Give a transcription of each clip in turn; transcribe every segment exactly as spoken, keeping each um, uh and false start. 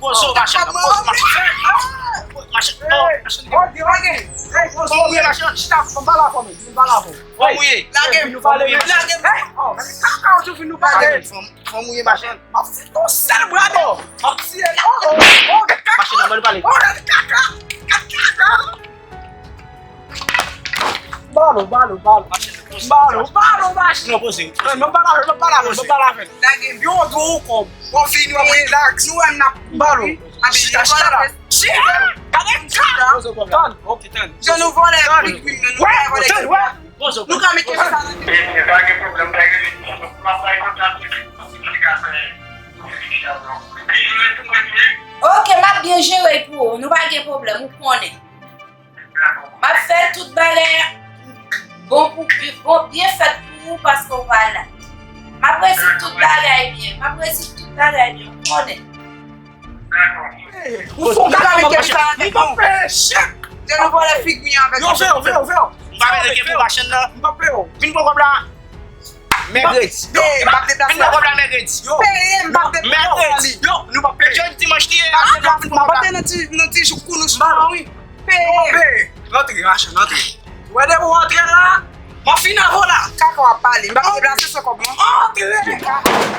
Poze w, machann nan, poze w, machann. Machann, oh, machann. Ok, ok. Fò mouye, machann. Chita, fò m pale avè w, men. Fò mouye. Lage m, fò mouye, machann. Lage m. Hey, oh, gade kaka w tou vin nou pale. Lage m, fò m, fò mouye, machann. M ap foutre yon sèl brado. M ap tiye. Oh, oh, oh, gade kaka. Machann nan, ban nou pale. Oh, gade kaka. Gade kaka. Balo, balo, balo. Balo, balo, machin. Non, poze. Non, non, pa la, non, pa la, non, pa la. Lage m. Yo, dwe ou kòb. Bon, fini, w ap relax. Nou wè m n ap balo. Chita, chita la. Chita. Gade m chita. Tann, ok, tann. Jan nou vòlè, wi, wi, men nou pa vòlè. Tann, wè. Nou ka mete sa. E, e, pa gen pwoblèm, pa gen pwoblèm. M ap bay kontak li, li ka fè. Ok, m ap byen jere l pou ou. Nou pa gen pwoblèm, ou konnen. M ap fè tout bagay bon pou, bon, byen fèt pou ou paske w pa la. M ap resi tout bagay byen. M ap resi tout bagay byen. Ou konnen. Ou fou kaka, mwen pa peye chèk. Jan nou vòlè figi avèk yo. Yo, fè yo, fè yo, fè yo. M pa mete gen pou machann nan. M pa peye yo. Vin pran kòb la. Mèkredi. Yo, m ap deplase. Vin nan kòb la mèkredi. Yo. Peye, m ap deplase. Mèkredi. Yo, nou p ap peye. Jodi dimanch li ye. M ap deplase. M ap antre nan ti, nan ti jou kounous pa wi. Peye. Peye. Rantre, machann, rantre. Wè depi w antre la, m ap fin avè w la. Kaka w ap pale. M p ap deplase san kòb non. Antre.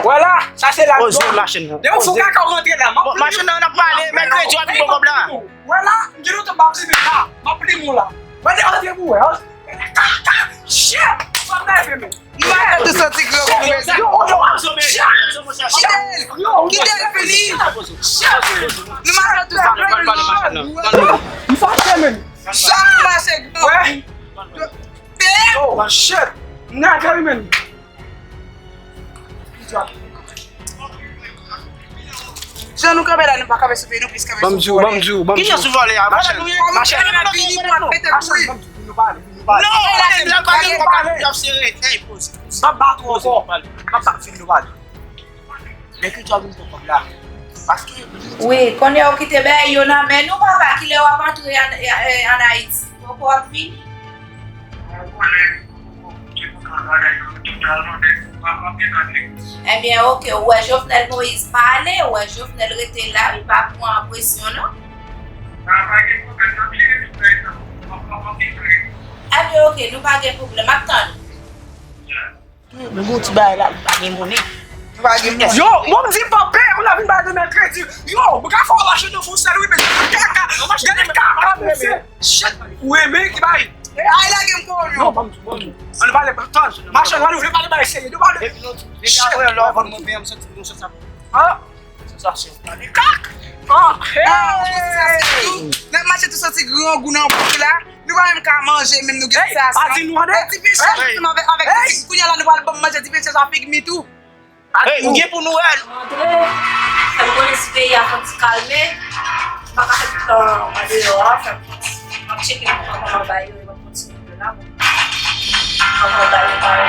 Vwala, sa se la. Poze machin nan. Depi w fè kaka w rantre la. Bon, machin nan, n ap pale. Mèkredi w ap vin pran kòb la. Wè la, m gen lontan m p ap di men la. M ap li moun la. Wè de antre pou wè. Kaka, shit. Sa m leve men. Nou pa fè tou santi granmoun mezanmi. Yo, yo, yo, yo, yo, yo, kite l, kite l fini. Nou pa fè tou santi granmoun. M fache men. Sa m fache granmoun. Peye. Oh, shit. M nan kay men. Jan nou kanpe la, nou pa kanpe sou pye nou plis kanpe sou vòlè. Ban m di w, ban m di w, ban m di w. Kiyès ou vòlè a? Machann, machann. Vin pale, vin pale. Non, lè pa gen kòb la, y ap sere. Ey, poze. M ap bat ou ankò. M ap bat fin nou pale. Men ki jan vin pran kòb la. Paske. Wi, kounye a ou kite bagay yo nan men nou, papa, kilè w ap antre an, an, an Ayiti? Poko w ap vini? Ebyen, ok, ou wè Jovenel Moïse pa ale, ou wè Jovenel rete la, wi, pa pran presyon, non. Ebyen, ok, nou pa gen pwoblèm, m ap tann ou. Men bon ti bagay la, nou pa gen monnen. Nou pa gen monnen. Yo, bon, m di pa pè, ou la vin bay de mèkredi. Yo, mwen ka fè w mache nan fon sèl, wi, men kaka, gade kaka, mesye. Shit, ou renmen ki bay? Ay, lage m pou ou. Non, ban m, ban m. Ann pale, tann. Machann, ann pale bay serye. Nou pale. Depi apre lè w vann mwen, men m santi, m santi sa. Ah. Sansasyon. Kak! Ah, hey! N ap mache tou santi grangou nan bouk la. Nou pa menm ka manje, menm nou gen sansasyon. Hey, pa di nou anyen. Ti pechè, hey, avèk, avèk, hey, kounye a la nou pral ban m manje ti pechè sa figi m tou. Hey, ou gen pou nou wè. Antre, fè m konnen si peyi a fè ti kalme. M pa ka fè tout tan andeyò a, fè m fè ti, m ap tcheke pou kòman bagay yo, m ap kontinye la. Kòman bagay yo pare.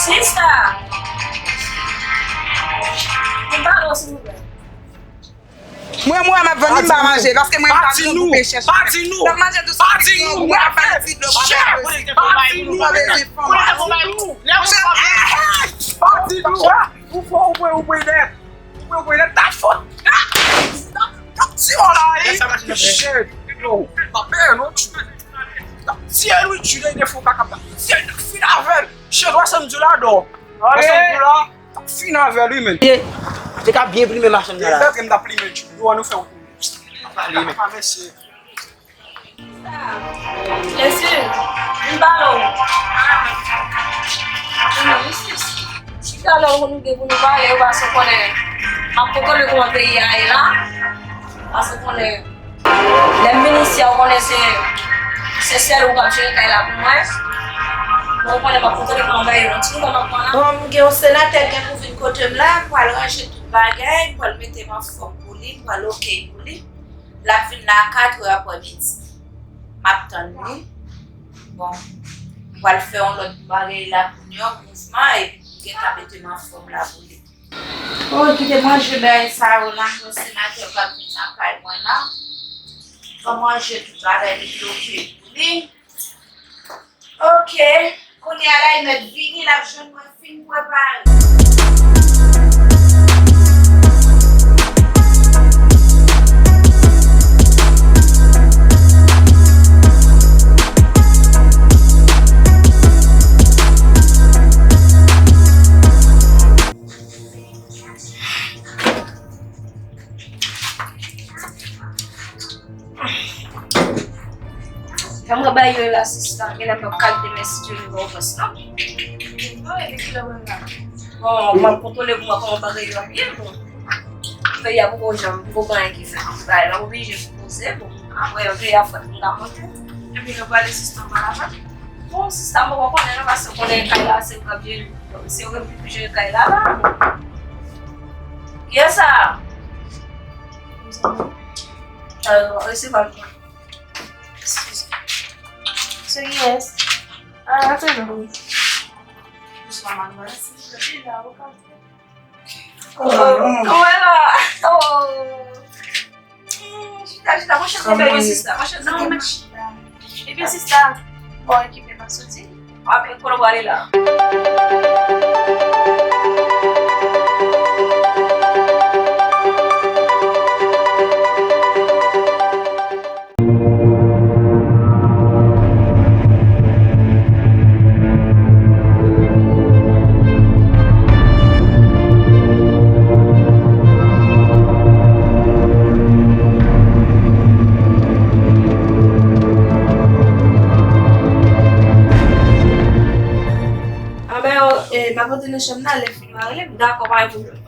Sista! M pa non, silvouplè. Mwen, mwen, m ap vann, m pa manje, paske mwen, m pa gen pou pechè. Pa di nou, pa di nou. N ap manje tou sa, pa di nou, mwen ap bay ti dlo, pa bezwen fanm. Pa di nou. Ou fò, ou pwen, ou pwen nèt. Ou pwen, ou pwen nèt, ta fòt. Tap ti wò la, wi. Shit, yo. Pa pè, non, tchou. Tap ti, wi, tchou, de fò, pa kap tap ti, tap fin avè l. Shit, wè sa m di w la, dò. Wè sa m di w la. Tap fin avè l, wi, men. Te ka byen plimen machann nan la. Te ka byen plimen, tchou. Nou, nou fè w plimen. Pa plimen. Pa mesye. Mesye, m pale w. Chita la, ou konn gen pou nou pale, ou pa sou konnen. M ap kontwole kòman peyi a ye la. Paske konnen, lè m vin isi a, ou konnen se, se sèl ou k ap jere kay la pou mwen. Bon, ou konnen m ap kontwole kòman bagay yo, ti kòman pran la. Bon, m gen yon senatè gen pou vin kote m la, m pral ranje tout bagay, m pral mete m anfòm pou li, m pral oke pou li. L ap vin la a katrè aprè midi. M ap tann li. Bon, m pral fè yon lòt bagay la pou li, yon mouvman, epi m gentan mete m anfòm la pou li. Oh, kite manje bagay sa yo la, m wè senatè pral vin nan kay mwen la. Ban manje tout bagay li bloke pou li. Ok, kounye a la, li mèt vini, l ap jwenn mwen fin prepare. Jan mwen bay yo la, sista, genlè m p ap ka di men si Dye vle ba w fòs, non. Bon, e depi lè w la? Bon, m ap kontwole pou mwen kòman bagay yo ap ye, bon. Peyi a poko janm, poko gen anyen ki fèt. Bagay la oblije poze, bon. Apre, peyi a fèt, m ka monte. Epi nou prale, sista, pa la fèt? Bon, sista, m poko konnen, non, paske w konnen kay la, se yo k ap jere. Se yo k ap jere kay la, la. Kiyès sa? Mezanmi. Euh, resevwa l pou mwen. Excuse. Se kiyès? Ah, se nou. Bonswa, madmwazèl. Silvouplè, la, ou ka. Oh, kòman la? Oh. Hmm, chita, chita, mwen chante bèl sista. Mwen chante bèl sista. Ebyen, sista, bon, ekipe pa soti. Apre, kote w prale la? Anben, e, m ap antre nan chanm nan, lè fini w a rele m. Dakò, pa gen pwoblèm.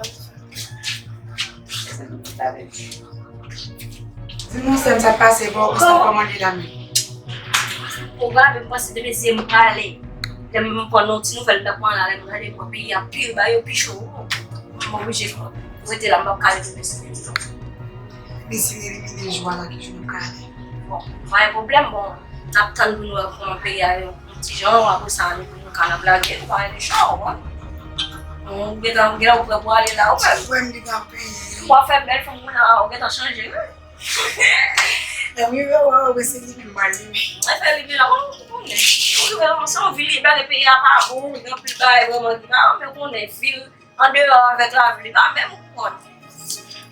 Di nou, sè m, sa k pase, bon, ou konsa, kòman li la menm? Ou gade, m panse demen se m prale. Lè m pran yon ti nouvèl, m t ap pran la, lè m gade, bon, peyi a pi, bagay yo pi cho. M oblije rete la, m p ap ka rete demen se. Li si li elimine jou a la, ki jou nou ka ale? Bon, pa gen pwoblèm, bon, n ap tann pou nou wè kòman peyi a ye yon ti jan, apre sa, nou, nou ka nan blage, nou pa rete cho, w konprann? Nou gentan, gentan ou prè pou ale la, ou menm. Frè m gentan peye. W ap fè bèl fanm ou la, ou gentan chanje, wi. Lè m rive wè w, se li menm m pral renmen. Mwen fè li vin la, ou konnen. Ou rive, se yon vil li, bagay peyi a pa bon, gen anpil bagay vrèman ki pa bon, men ou konnen vil andeyò avèk lavil li pa menm, ou konprann.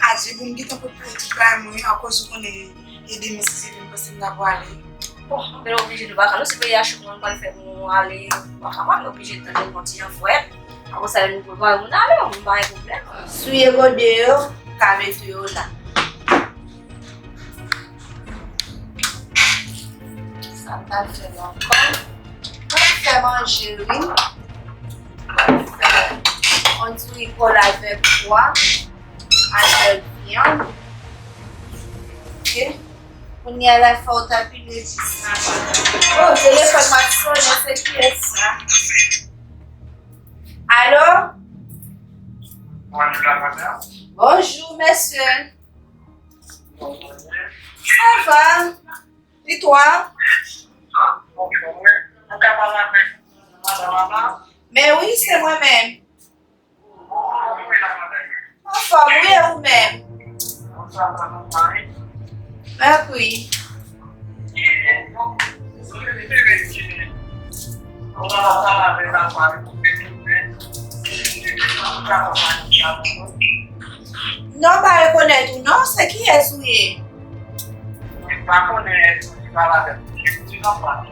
Adje, bon, m gentan prepare tout bagay mwen, akoz ou konnen, e demen si Dye vle, m panse m ta pwale. Bon, anben oblije nou pa ka, non, se peyi a cho, kòman nou pral fè pou nou ale, nou pa kapab, nou oblije tann yon ti jan frèt. Apre sa, lè nou prepare, nou ale, nou pa gen pwoblèm. Souye gode yo, ka mete yo la. Sa m pral fè la ankò. Mwen fè manje, wi. Mwen fè yon diri kòl avèk pwa, avèk vyann. Ok. Kounye a la fè w ta pile jis la. Oh, telefòn mwen ap sonnen, se kiyès sa? Alo? Bonjou, la madam. Bonjou, mesye. Bonjou. Ça va? Et toi? Ou ka pale avèk madan Mama? Men wi, se mwen menm. Anfòm, wi, e ou menm? Mèsi. Non, m pa rekonèt ou non, se kiyès ou ye? Mwen pa konnen èske ou te pale avèk li, se nòmal.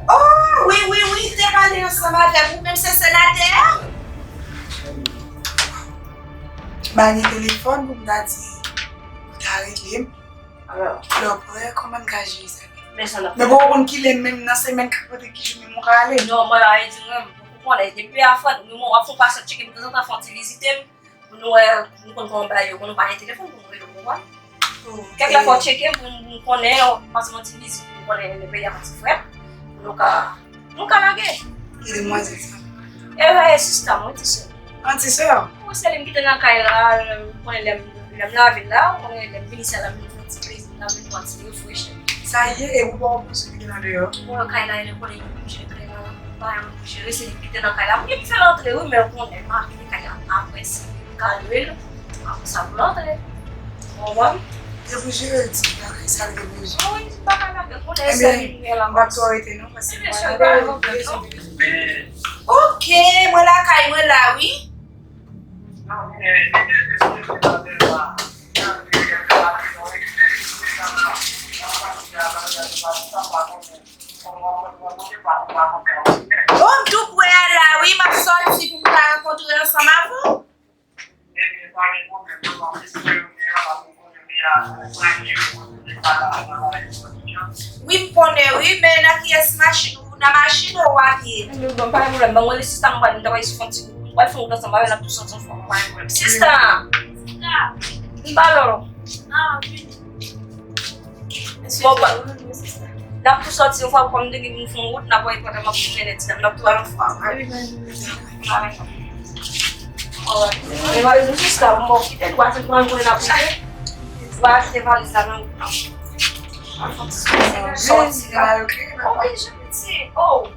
Oh, wi, wi, wi, m te pale ansanm avèk ou menm, se senatè a? M pa gen telefòn pou m ta di, ou ta rele m. Lè w prè, kòman n ka jere sa? Men sa n ap fè. Men bon, ou konn ki lè menm nan semèn k ap pase ki jou menm ou ka ale? Non, mwen, a di mwen, ou konnen, depi a fwa, nou, w ap fè yon pasaj tcheke m tanzantan, fè yon ti vizite m, pou nou wè, nou konn kòman bagay yo, konn nou pa gen telefòn pou nou rele, ou konprann? Kèk lè fò w tcheke m pou m konnen, pase m yon ti vizit pou m konnen lè peyi a pati frèt, pou nou ka, nou ka lage. Ki demwazèl sa? E, e, sista m, wi, ti sè. An ti sè? Wi, se li m kite nan kay la, m konnen lè m, lè m lave l la, ou konnen lè m vin isi a la, m vin fè yon ti plezi, m vin pran ti refresh. Sa ye, e ou pa w poze ki te nan deyò? Bon, kay la, e konnen yon jere kay la, pa yon jere, se li ki te nan kay la. Mwen, m fè l antre, wi, men ou konnen, m a kite kay la. Apre, si li ka lwe l, apre sa, pou l antre. Ou konprann? Se pou jere ti bagay sa l gen bezwen. Wi, m pa ka lage, konnen se li ki gen la. Ebyen, m p ap twò rete, non, paske m pral ale. Ok, mwen lakay mwen la, wi. Bon, m tou pre a la, wi, m ap sòti pou m ka rankontre ansanm avè w. Wi, m konnen, wi, men nan kiyès machin ou, nan machin ou w a pye? Bon, pa gen pwoblèm, ban mwen sista m, mwen ta pral sou fon ti, mwen fon ansanm avè l, n ap tou sòti ansanm, pa gen pwoblèm. Sista! M ba lò. Bon, bon. N ap tou sòti yon fwa, kòm nou te gen pou n fè yon wout, n ap wè pòtèman pou mennen ti dam, n ap tou al yon fwa. Alright. Alright. E valiz ou sista, m ba w kite, nou pa fin pran konnen n ap kite. Nou pa kite valiz la nan wout, non. N ap fè yon ti sòti la. Ok, wi, janti. Oh.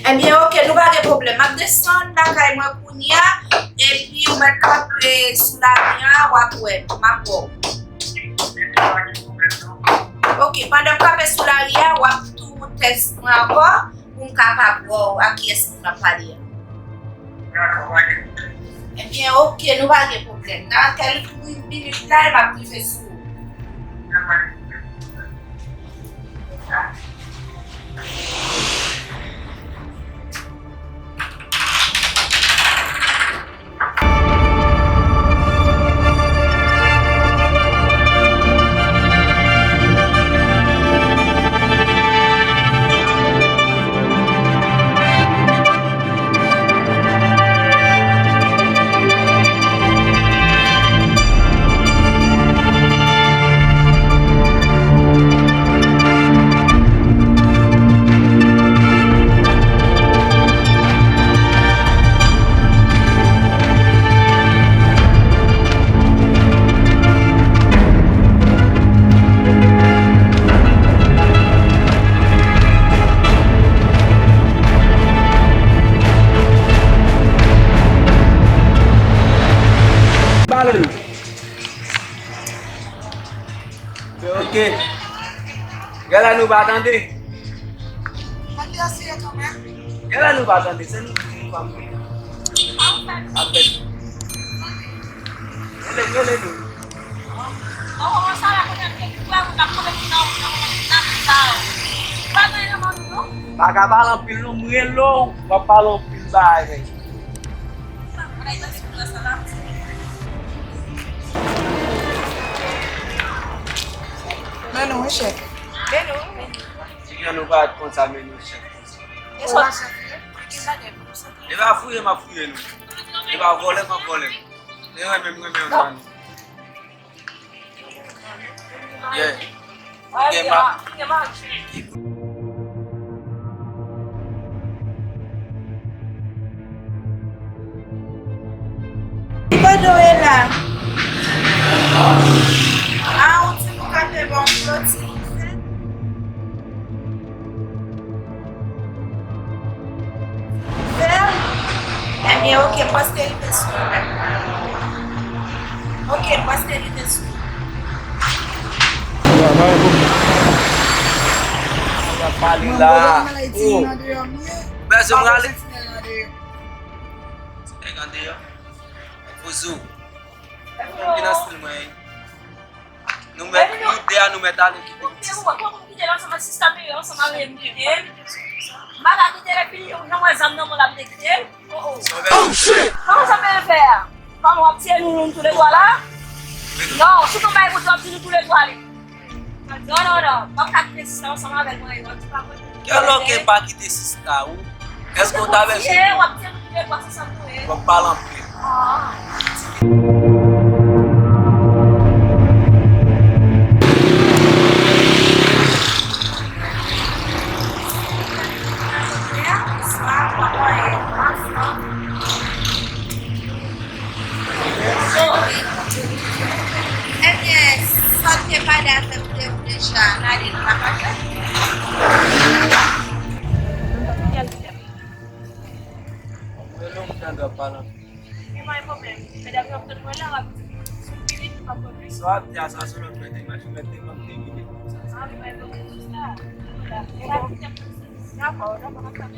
Ebyen, ok, nou pa gen pwoblèm. M ap desann lakay mwen kounye a, epi ou mèt kanpe sou lari a, w ap wè m, m ap wè w. Ok, pandan m kanpe sou lari a, w ap tou tèks mwen ankò, pou m kapab wè w ak kiyès moun w ap pale a. Ebyen, ok, nou pa gen pwoblèm. Nan kèlke minit la, m ap rive sou ou. Balen. Ok. Gala nou pa tande. Gala nou pa tande, se nou ki nou pa mwen. Apèl. Rele, rele nou. Pa ka pale anpil non, m rele w, w ap pale anpil bagay. Men nou, wi, chèf. Men nou. Kijan nou pa konn sa, men nou, chèf, konsa? E pa fouye, m ap fouye nou. E pa vòlè, m ap vòlè nou. E renmen, m renmen nou. Yeah. Gen ma- Ki kote w ye la? A, ou di pou kanpe bon floti. Fè? Ebyen, oke, pòs te rive sou ou. Oke, pòs te rive sou ou. Travay pou. Y ap pale la. Oh. Ou bezwen m rale? Ti nèg andeyò. Poze w. Ki nan stil mwen. Nou mèt, nou de a nou mèt ale kite. Kòman m kite l ansanm ak sista m yo, ansanm avè m kite l? M pa ka kite l epi yon mwen zam nan men l ap te kite l. Oh, oh. Oh, shit! Kòman sa fè fè a? Kòman w ap tiye nou, nou toulètwa la? Non, si w bay kout w ap tiye nou toulètwa li. Non, non, non, m ap ka kite sista ansanm avè l mwen, w ap di pa mwen. Kè lòke pa kite sista ou. Èske w ta bezwen? W ap tiye nou toulètwa, se sa m dwe. W ap pale anpil. Ah. Ebyen, sa w te pale avè m de ou deja, n ale, nou pa ka fè. Mwen menm, m tande w ap pale anpil. Gen pa gen pwoblèm. Medam yo ap tann mwen la, w ap di, sou fini, nou p ap wè plis. Sa w ap di a, sa se lòt mèt imaj, ou mèt te ban m de minit pou sa. Ah, wi, pa gen pwoblèm, sista. Dakò, dakò, dakò, n ap tann.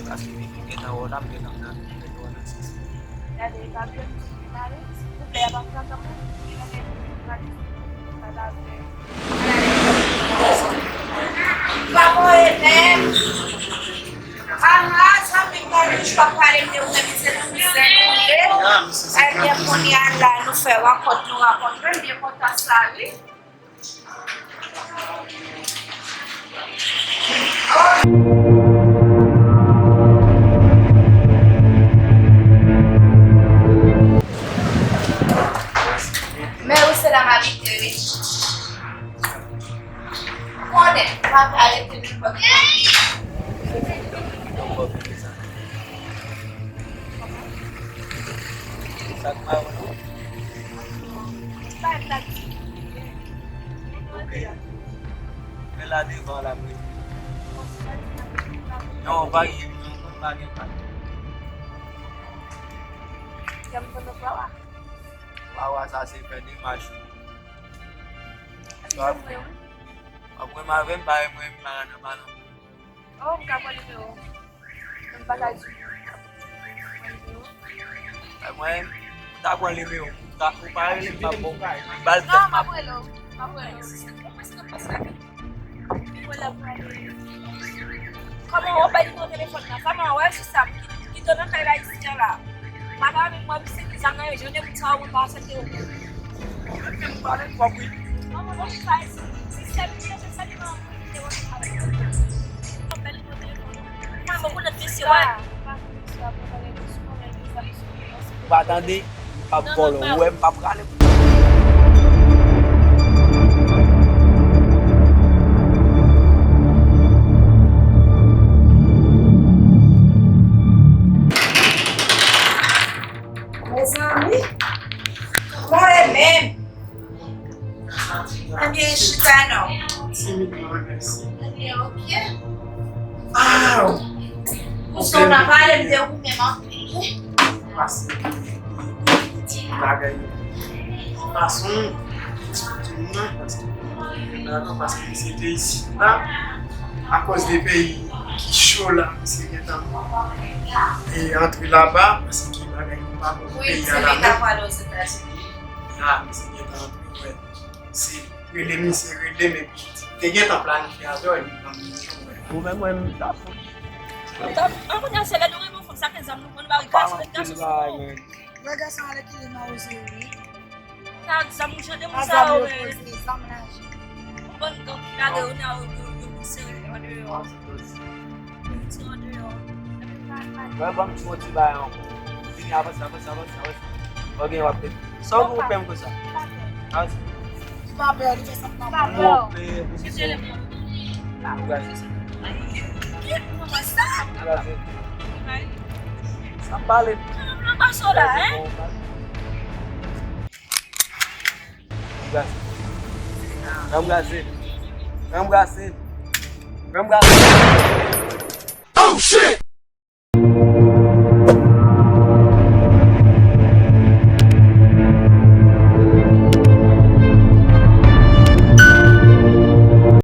Paske m gentan wè w la, m gentan, m gentan wè w nan sans. Gade, pa bliye m di w pale, silvouplè, y ap ap tann mwen. Li nan men nou, nou pral di nou pral avè. Pa voye menm. Aha, zanmi m nan, nou t ap pale m de ou, men se nou zen nou ye. Ebyen, kounye a la, nou fè rankont, nou rankontre, m byen kontan sa, wi. Men wi, se la m abite, wi. Konnen, m ap arete nenpòt kote. Sa k mawon? Bay m la di. Ok. Men la devan la, mwen. Non, pa gen, non, pa gen, pa gen. Kèm konnen flawa. Flawa sa se fè demach. Fè demach, wi. Apre m avè m, pa mwen, m pa nan, pa nan. Oh, m ka pran nimewo w? M pa ka di w. Mwen, mwen, m ta pran nimewo w. M ta, ou pa rele m, m ap ba w. Ba l tèt. Non, m ap rele w. M ap rele w. Ou prèske pase la. Ou wè la pou ale. Kòman w bay nimewo telefòn nan? Kòman w wè sista m ki, ki te nan kay la isi a la? Madanm avèk mwen, misye ki zam nan yo, jan de moun sa yo, mwen pa aksepte yo. Mwen menm pale twòp, wi. Non, non, non, sa e sistèm ki yo, se sèlman ki te wè avèk yo. Mwen bèl pou telefòn. Mwen, mwen konnen mesye, wè. Ou pa tande? M p ap vòlò. Ou wè, m p ap rale. Mezanmi, mwen menm. Ebyen, chita non. Timid, mwen, mèsi. Ebyen, ok. Aw! Ou son nan pale m de ou menm anpil, wi. Pase, ti bagay. Fason, eksplike m nan, paske, paske misye te isit la, akoz de peyi ki cho la, misye gentan e antre laba, paske bagay yo pa bon pou peyi a la menm. Wi, misye gentan pral Ozetazini. A, misye gentan antre, wè. Se rele misye, rele m, epi te gentan planifye avè w, epi ban m nimewo w. Ou menm, mwen, m ta fou. An kounye a se lè nou renmen fanm sa fè zam nou pran nou ba wi. Kras mèt gason sou nou. Wè gason ale ki li mawoze wi. Sa zam ou chante moun sa yo men. Zam lajan. Ou konn gang ki lage yo nan yo yo yo sere an deyò. Yo sere an deyò. Mwen ban m ti yon ti bagay ankò. Vini, avanse, avanse, avanse, avanse. Ou gen w ap pete. Sa w gen w pè m konsa? Avanse. Li pa pè, li fè sa pa pè. Ou pè, ou pè. Sa pale. Ranbrase. Ranbrase. Ranbrase. Ranbrase. Oh shit!